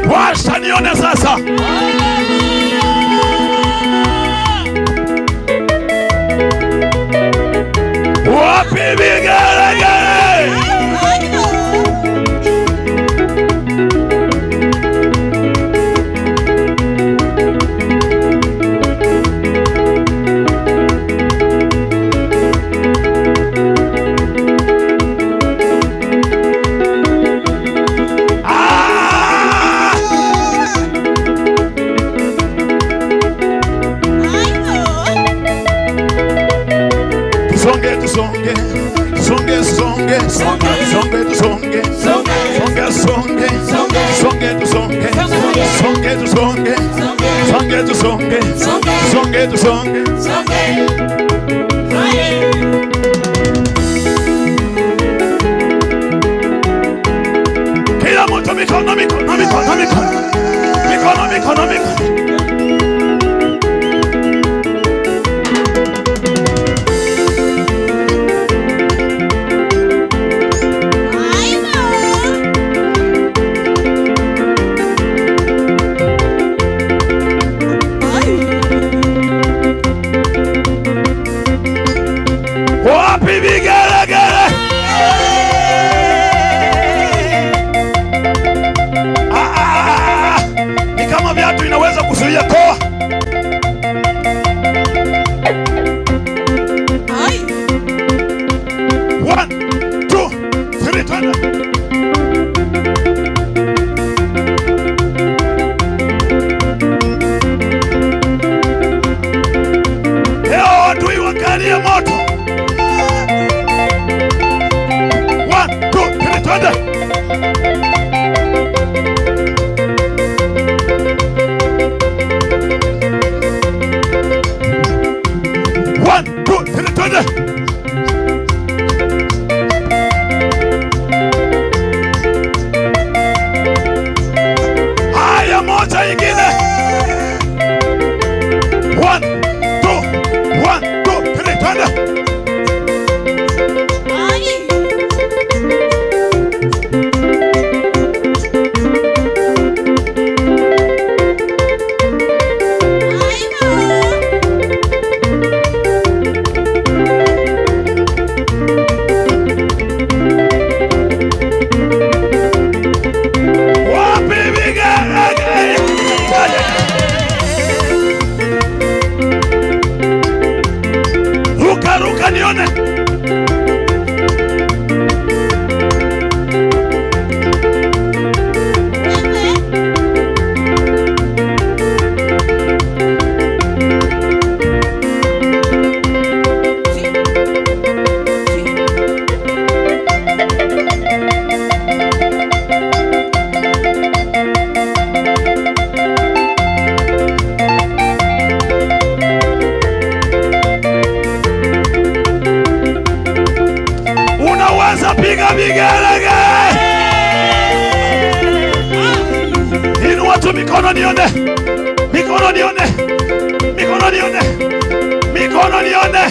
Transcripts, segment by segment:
Washa nione sasa. Wapi vigelegele? Ah! Tusonge, tusonge, tusonge, songe, songe, tusonge, songe, songe, songe, tusonge, songe, tusonge, songe, tusonge, songe, tusonge. Kila mtu mikono, mikono, mikono, mikono, mikono, mikono, mikono. Wapi vigelegele? Ah, ah, ah. Ni kama viatu inaweza kuzuia toa. One, two, three, twende. Leo adui wakalie moto. One, two, three, twende. One, two, three, twende. Haya, moja ingine. One, two, one, two, three, twende. Wapi vigelegele? Ruka, ruka nione. Unaweza piga vigelegele. Inua tu mikono nione. Mikono nione. Mikono nione. Mikono nione.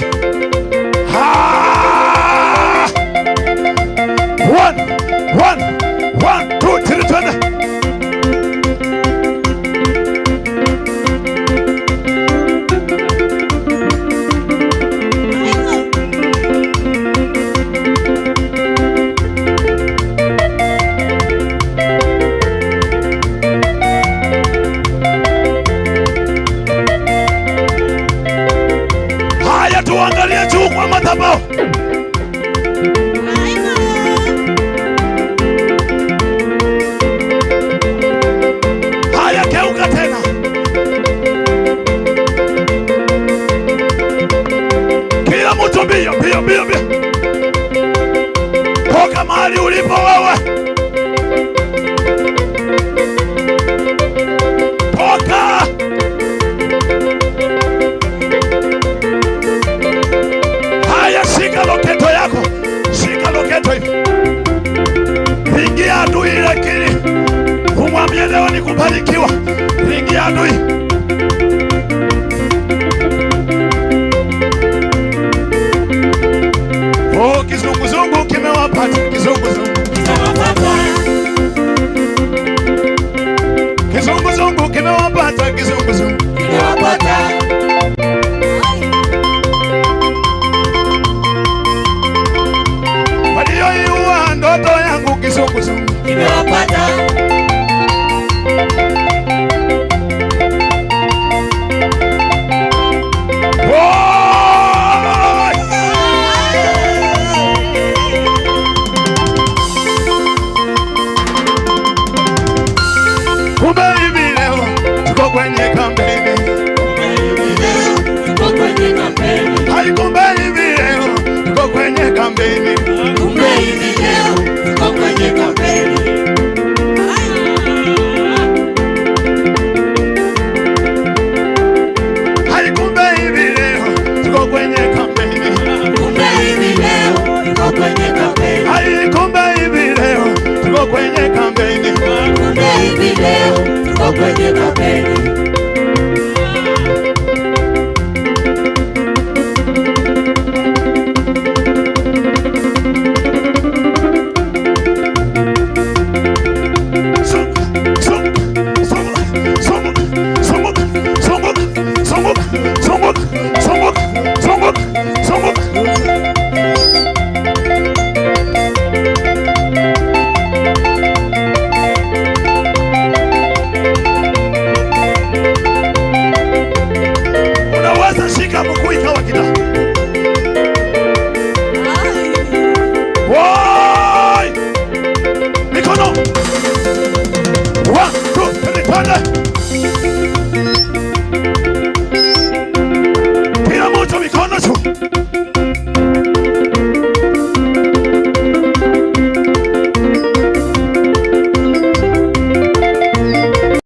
Ha! One, one, one, two, three, twende. Haya, tuangalie juu kwa madhabahu. Haya, geuka tena. Kila mtu mbio, mbio, mbio, mbio. Toka mahali ulipo wewe. Toka. Haya, shika loketo yako. Shika loketo hivi. Ingia adui, lakini umwambie leo ni kubarikiwa. Ingia adui. Oh, kizunguzungu kimewapata, kizunguzungu. Kampeni. Kumbe hivi leo tuko kwenye kampeni.